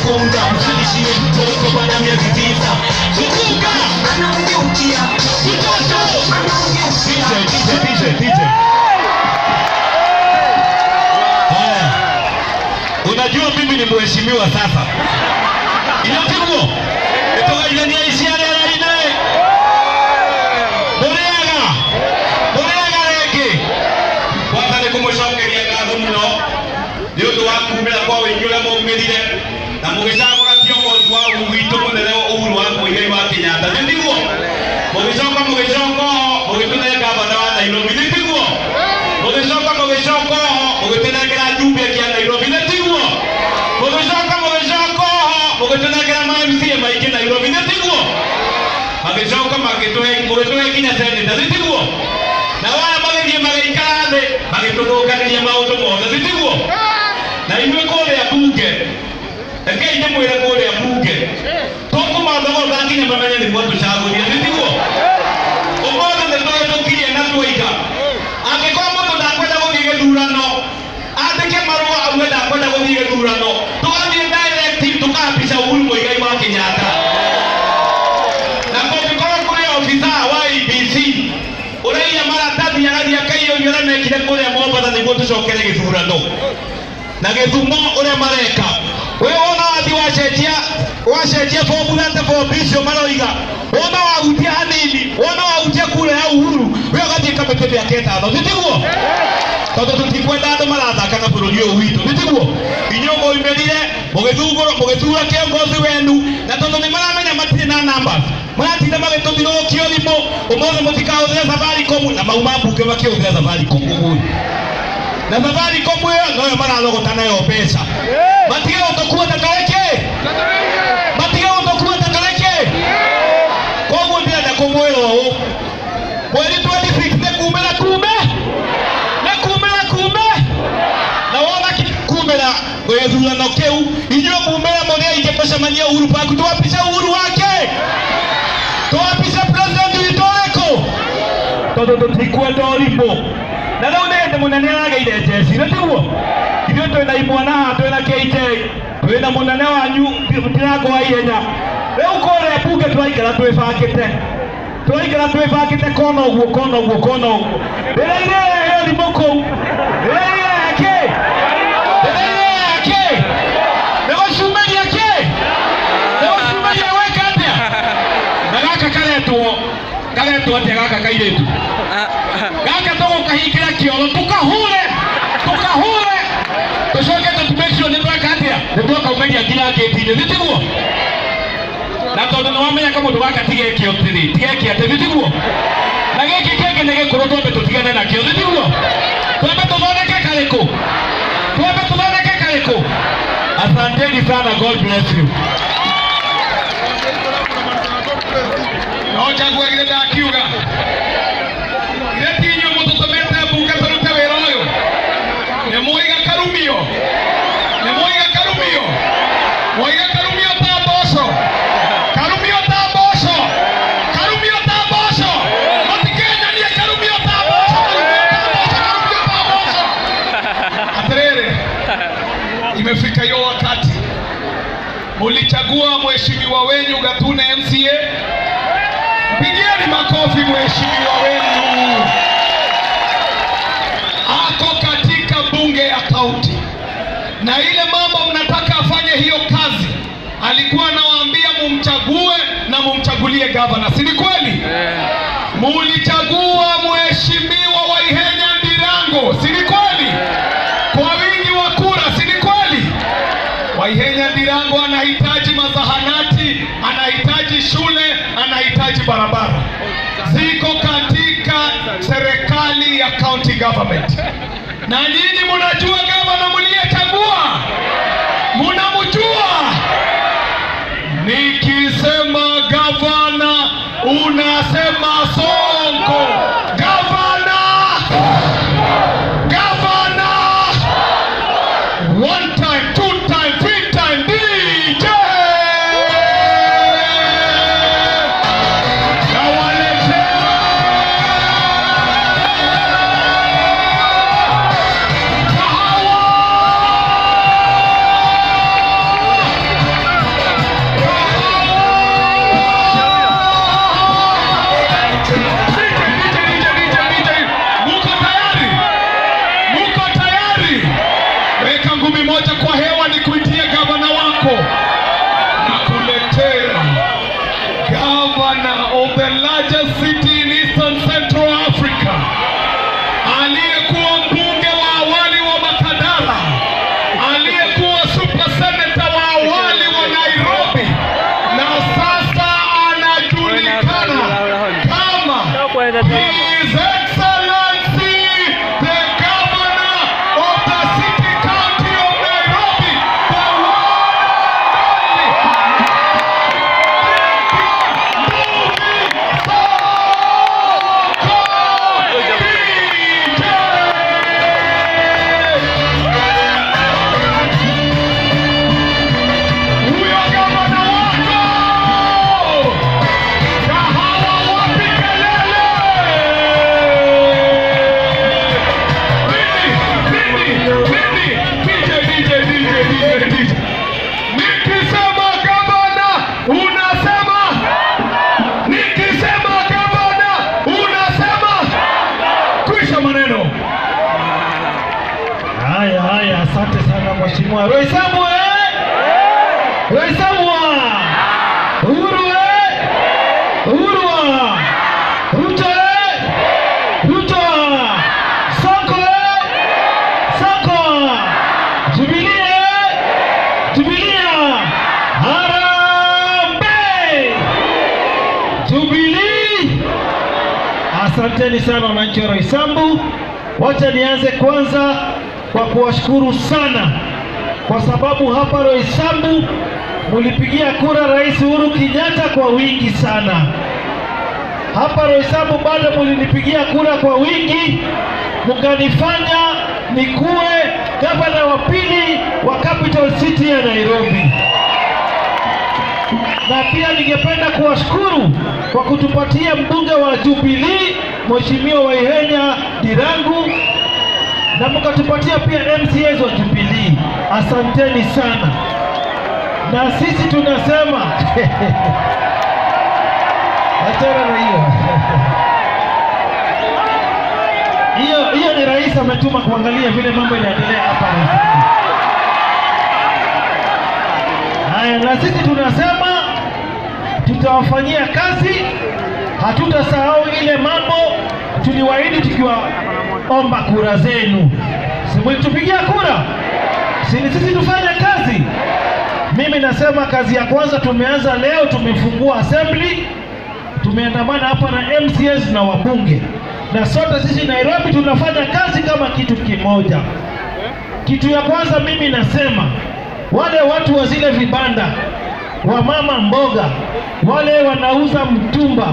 Kuunda mzalishie mtoto baada ya miezi 9. Zunguka Anamgeukia mtoto. Anamgeukia. DJ DJ DJ DJ. Haya. Unajua mimi ni mheshimiwa sasa. Inatiguo. Etoka ilania isiare ine. Mureaga. Mureaga rĩngĩ. Kwanza nĩ kũmũcokeria ngatho mũno nĩ ũndũ wa kumĩra kwa ũingĩ ũrĩa mwaumĩrire na mũgĩcagũra kiongozi wa witũ mũnene Uhuru wa Muigai wa Kenyatta. Nĩ tiguo? Mũgĩcoka mũgĩcoka oho mũgĩtũne gavana wa Nairobi. Nĩ tiguo? Mũgĩcoka mũgĩcoka oho mũgĩtũnengera njumbe kĩa Nairobi. Nĩ tiguo? Mũgĩcoka mũgĩcoka oho mũgĩtũnengera ma MCA maingĩ Nairobi. Nĩ tiguo? Magĩcoka magĩtũhe mũgĩtũhe nginya seneta. Nĩ tiguo? Na waya magĩthiĩ magĩikara thĩ magĩtũthũkanĩria maũndũ mothe. Nĩ tiguo? Na ithuĩ kũrĩa bunge, rekei ndĩmwĩre kũrĩa bunge tũkũmathogotha nginya mamenye nĩ mwatũcagũrire. Nĩ tiguo? Ũmũthĩ nĩ twahĩtũkirie na twoiga angĩkorwo mũndũ ndakwenda gũthiĩ gĩthurano andĩke marũa auge ndakwenda gũthiĩ gĩthurano, tũgathiĩ direct tũkahabica Uhuru Muigai wa Kenyatta. Na kũngĩkorwo kũrĩ obithaa wa IEBC ũraiya maratathi agathiĩ akaiyũria ũrĩa mekire kũrĩa Mombatha nĩguo tũcokere gĩthurano na gĩthumo ũrĩa mareka. We wona wathi wacenjia wacenjia form 34 icio maroiga, wona wahutia hanini, wona wahutia kura ya Uhuru, we ũgathiĩ kamĩtĩ mĩaka ĩtano. Nĩ tiguo? Tondũ tũtikwenda andũ marathaka na bũrũri ũyũ witũ. Nĩ tiguo? Inyuĩ mwaumĩrire mũgĩthura kĩongozi wenu, na tondũ nĩ maramenya matirĩ na numbers, maratinda magĩtũthirũrũkia thimũ. Ũmũthĩ mũtikahũthĩre Safaricom, na mauma mbunge makĩhũthĩra Safaricom ũmũthĩ. Na Safaricom ĩyo noyo mararogota nayo mbeca. Matige gũtũkua ta tũrĩ kĩ? Matige gũtũkua ta tũrĩ kĩ? Koguo ndĩrenda kũmwĩra ũũ, mweri 26 nĩ kumĩra kume, nĩ kumĩra kume, na wona kumĩra gĩthurano kĩu, inyuĩ mumĩre mũrĩ aingĩ mũcemanie Uhuru Park, twapice Uhuru wake, twapice president witũ ũrĩkũ, tondũ tũtikwenda ũrimũ. Na rĩu nĩ hĩndĩ mũnene arageire njeci. Nĩ tiguo? Ithuĩ twĩna imwana haha, twĩna KJ, twĩna mũnene wanyu Ndirango wa ihenya. Rĩu kũrĩa bunge tũraikara twĩbangĩte, tũraikara twĩbangĩte kona ũguo kona ũguo kona ũguo. Rĩrĩa irehe ũrimũ kũu, rĩrĩa irehe kĩ, rĩrĩa irehe kĩ, nĩ gũcumĩria kĩ, nĩ gũcumĩria gwĩka atĩa? Na gaka karetwo karetwo atĩa gaka kairĩtu gaka tũgũkahingĩra kĩoro, tũkahure tũkahure, tũcoke tũ make sure nĩ tweka atĩa, nĩ twakaumĩria nginya ngĩti-inĩ. Nĩ tiguo? Na tondũ nĩ wamenya kamũndũ gaka ti geke atĩrĩ, ti geke atĩ. Nĩ tiguo? Na gĩkĩ kĩngĩ nĩ gĩkũrũ, twambe tũtigane nakĩo. Nĩ tiguo? Twambe tũthondeke karĩkũ, twambe tũthondeke karĩkũ. Asanteni sana, God bless you. No njaguagire ndakiuga githĩ ti inyuĩ mũtũtũmĩte mbunge tũrute wĩra ũyũ? Nĩ mwoiga karumio, nĩ mwoiga karumio, mwoiga karumio ta mboco, karumio ta mboco, karumio ta mboco. Mũtikenyanie karumio ta mboco, karumio ta mboco, karumio ta mboco. Atĩrĩrĩ, imefika hiyo wakati mulichagua mheshimiwa wenyu Gatune MCA. Pigieni makofi mheshimiwa wenu. Ako katika bunge ya kaunti, na ile mambo mnataka afanye hiyo kazi, alikuwa anawaambia mumchague na mumchagulie gavana, si ni kweli? Mulichagua mheshimiwa Waihenya Ndirango, si ni kweli? Kwa wingi wa kura, si ni kweli? Waihenya Ndirango anahitaji mazahanati, anahitaji shule, anahitaji barabara. Ziko katika serikali ya county government. Na nyinyi mnajua gavana mliyechagua, mnamjua. Nikisema gavana unasema Sonko. Gavana, gavana, one time, two time, three time, DJ. Nawaletea kahawa. His Excellency, the Governor of the City County of Nairobi, the one and only, Huyo gavana wako! Kahawa wapi kelele? Mimi, mimi, mimi, DJ, DJ, DJ, DJ, DJ. Nikisema gavana, unasema. Nikisema gavana, unasema. Kwisha maneno. Haya haya, asante sana mheshimiwa Roysambu eh! Roysambu! Uhuru eh! Uhuru! Ruto eh! Ruto! Sonko eh! Sonko! Jubilee eh! Jubilee! Harambee! Jubilee! Asanteni sana wananchi wa Roysambu. Wacha nianze kwanza kwa kuwashukuru sana kwa sababu hapa Roysambu mulipigia kura Rais Uhuru Kenyatta kwa wingi sana. Hapa Roysambu bado mulinipigia kura kwa wingi, mkanifanya nikuwe gavana wa pili wa Capital City ya Nairobi. Na pia ningependa kuwashukuru kwa kutupatia mbunge wa Jubilee Mheshimiwa Waihenya Ndirangu, na mkatupatia pia MCAs wa Jubilee. Asanteni sana. Na sisi tunasema achana na hiyo hiyo ni rais ametuma kuangalia vile mambo yanaendelea hapa. Haya, na sisi tunasema tutawafanyia kazi, hatutasahau ile mambo tuliwaahidi tukiwaomba kura zenu. Si mlitupigia kura? Si ni sisi tufanye kazi? Mimi nasema kazi ya kwanza tumeanza leo, tumefungua assembly, tumeandamana hapa na MCAs na wabunge, na sote sisi Nairobi tunafanya kazi kama kitu kimoja. Kitu ya kwanza mimi nasema, wale watu wa zile vibanda, wamama mboga, wale wanauza mtumba,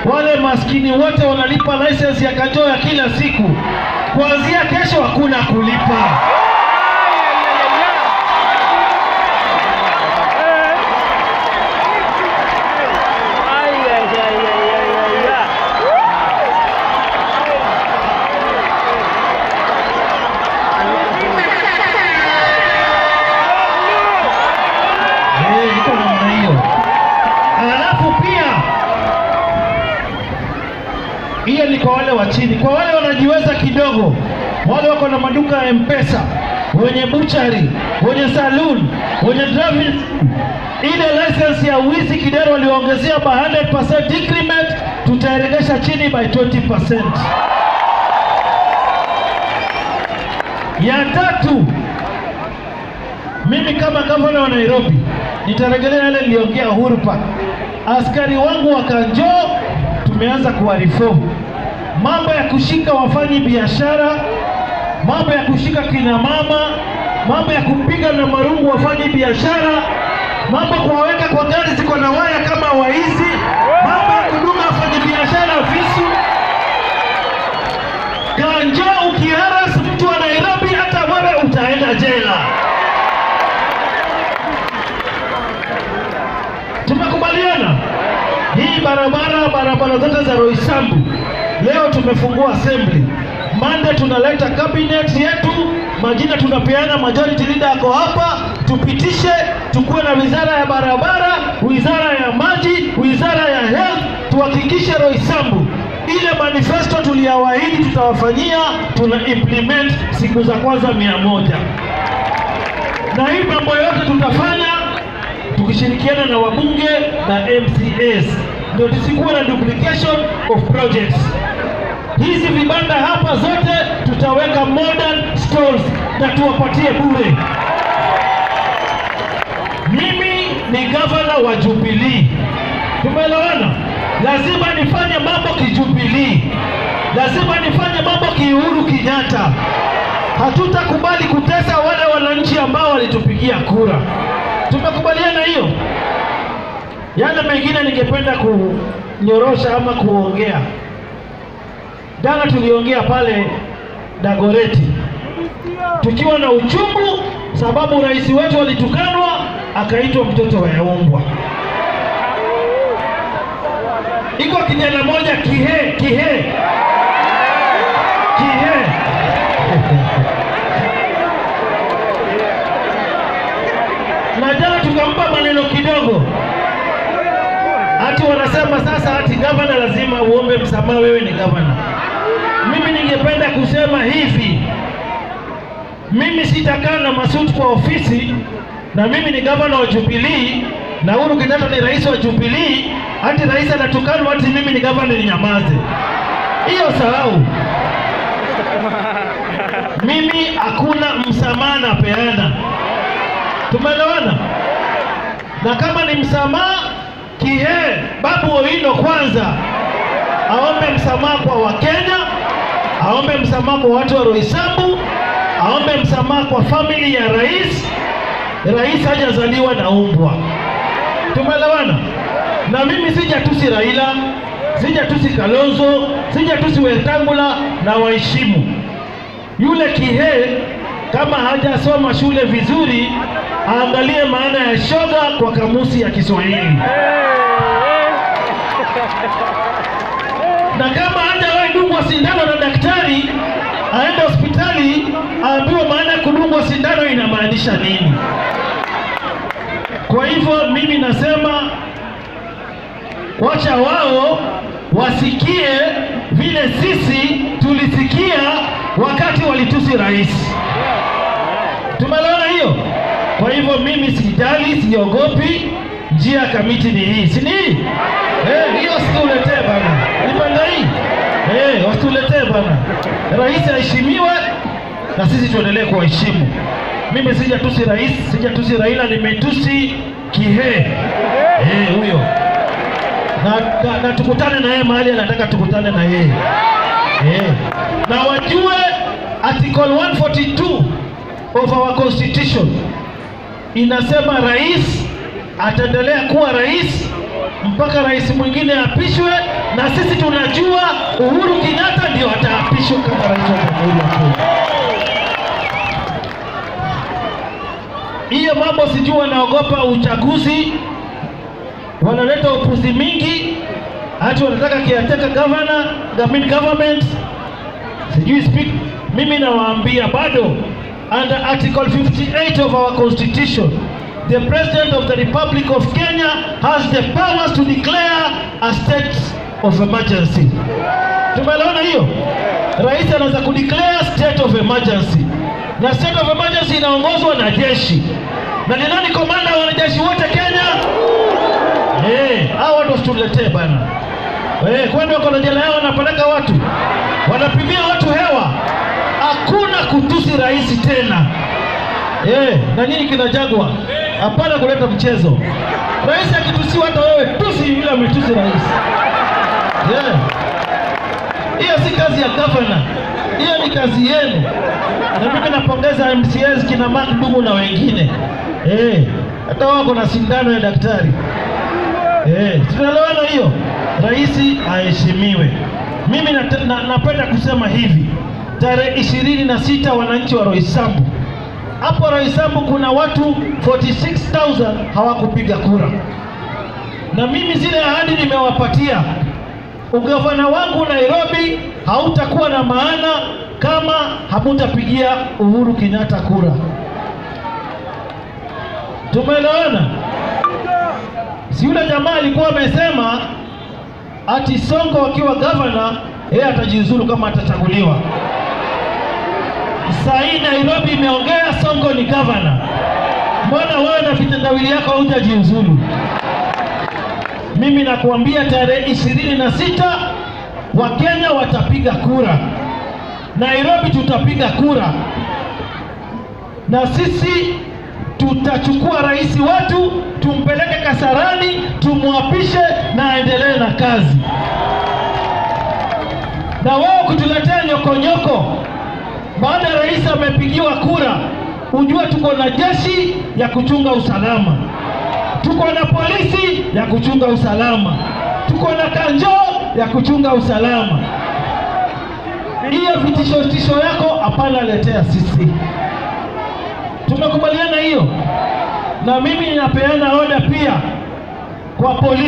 wale maskini wote wanalipa license ya kanjo ya kila siku, kuanzia kesho hakuna kulipa. Iko namna hiyo. Alafu pia hiyo ni kwa wale wa chini. Kwa wale wanajiweza kidogo, wale wako na maduka ya M-Pesa, wenye butchery, wenye saloon, wenye driving, ile license ya wizi kidero waliongezea by 100% increment, tutairegesha chini by 20%. Ya tatu, mimi kama gavana wa Nairobi nitarejelea yale niliongea Uhuru Park. Askari wangu wa Kanjo tumeanza kuwa reform. Mambo ya kushika wafanyi biashara, mambo ya kushika kina mama, mambo ya kupiga na marungu wafanyi biashara, mambo kuwaweka kwa gari ziko na waya kama waizi, mambo ya kudunga wafanyi biashara visu. Kanjo ukiharas mtu wa Nairobi, hata wewe utaenda jela. Tumekubaliana hii barabara zote za Roysambu. Leo tumefungua assembly. Monday tunaleta cabinet yetu, majina tunapeana, majority leader ako hapa, tupitishe, tukuwe na wizara ya barabara, wizara ya maji, wizara ya health, tuhakikishe Roysambu ile manifesto tuliyawaahidi tutawafanyia, tuna implement siku za kwanza 100. Na hii mambo yote tutafanya tukishirikiana na wabunge na MCAs, ndio tusikuwe na duplication of projects. Hizi vibanda hapa zote tutaweka modern stalls na tuwapatie bure. Mimi ni governor wa Jubilee. Tumeelewana? Lazima nifanye mambo kijubilii, lazima nifanye mambo kiuhuru Kenyatta. Hatutakubali kutesa wale wananchi ambao walitupigia kura. Tumekubaliana hiyo? Yale mengine ningependa kunyorosha ama kuongea. Jana tuliongea pale Dagoreti tukiwa na uchungu, sababu rais wetu alitukanwa akaitwa mtoto wa umbwa. Iko kijana moja Kihe. Na jana tukampa maneno kidogo. Ati wanasema sasa ati gavana lazima uombe msamaha, wewe ni gavana. Mimi ningependa kusema hivi, mimi sitakaa na masuti kwa ofisi, na mimi ni gavana wa Jubilee na Uhuru Kenyatta ni rais wa Jubilee, ati rais anatukanwa ati mimi ni gavana ninyamaze. Hiyo sahau. Mimi hakuna msamaha napeana. Tumeelewana? Na kama ni msamaha, Kihe Babu Owino kwanza aombe msamaha kwa Wakenya, aombe msamaha kwa watu wa Roysambu, aombe msamaha kwa family ya rais. Rais hajazaliwa na umbwa. Tumeelewana? Na mimi sijatusi Raila, sijatusi Kalonzo, sijatusi Wetangula, na waheshimu. Yule Kihe kama hajasoma shule vizuri, aangalie maana ya shoga kwa kamusi ya Kiswahili. Na kama hajawahi dungwa sindano na daktari, aende hospitali aambiwe maana kudungwa sindano inamaanisha nini. Kwa hivyo mimi nasema wacha wao wasikie vile sisi tulisikia wakati walitusi rais. Tumeelewana hiyo? Kwa hivyo mimi sijali, siogopi. Njia kamiti ni hii, si ni hii? Hiyo wasituletee bana. Nipanga hii. Wasituletee bana. Rais aheshimiwe na sisi tuendelee kuheshimu. Mimi sijatusi rais, sijatusi Raila, nimetusi Kihe. Huyo. Na tukutane na yeye mahali anataka tukutane na yeye. Na wajue article 142 of our constitution inasema rais ataendelea kuwa rais mpaka rais mwingine apishwe, na sisi tunajua Uhuru Kenyatta ndio ataapishwa kama rais wa Jamhuri ya Kenya. Hiyo mambo sijui wanaogopa uchaguzi, wanaleta upuzi mingi, hata wanataka kiateka governor, government, sijui speak. Mimi nawaambia bado under article 58 of our constitution, the President of the Republic of Kenya has the powers to declare a state of emergency. Tumeelewana hiyo? Rais anaweza kudeclare state of emergency. Na state of emergency inaongozwa na jeshi. Na ni nani komanda wa wanajeshi wote Kenya? Hao watu wasituletee bana. Kwani wako na jela yao wanapeleka watu? Wanapimia watu hewa. Hakuna kutusi rais tena. Na nini kinajagwa? Hapana kuleta mchezo. Rais akitusiwa hata wewe tusi yule ametusi rais. Hiyo si kazi ya governor. Hiyo ni kazi yenu. Na mimi napongeza MCAs kina Mark Ndugu na wengine. Hata wako na sindano ya daktari. Tunaelewana hiyo? Rais aheshimiwe. Mimi napenda kusema hivi. Tarehe 26 wananchi wa Roysambu. Hapo Roysambu kuna watu 46,000 hawakupiga kura. Na mimi zile ahadi nimewapatia. Ugavana wangu Nairobi hautakuwa na maana kama hamutapigia Uhuru Kenyatta kura. Tumeelewana? Si yule jamaa alikuwa amesema ati Sonko akiwa governor yeye atajiuzulu kama atachaguliwa. Sasa hii Nairobi imeongea Sonko ni governor. Mbona wewe na vitendawili yako hutajiuzulu? Mimi nakuambia tarehe 26 Wakenya watapiga kura. Nairobi tutapiga kura. Na sisi tutachukua rais wetu, tumpeleke Kasarani, tumwapishe na aendelee na kazi. Na wao kutuletea nyokonyoko baada ya rais amepigiwa kura, ujue tuko na jeshi ya kuchunga usalama, tuko na polisi ya kuchunga usalama, tuko na kanjo ya kuchunga usalama. Hiyo vitisho tisho yako hapana, letea sisi. Tumekubaliana hiyo, na mimi ninapeana oda pia kwa polisi.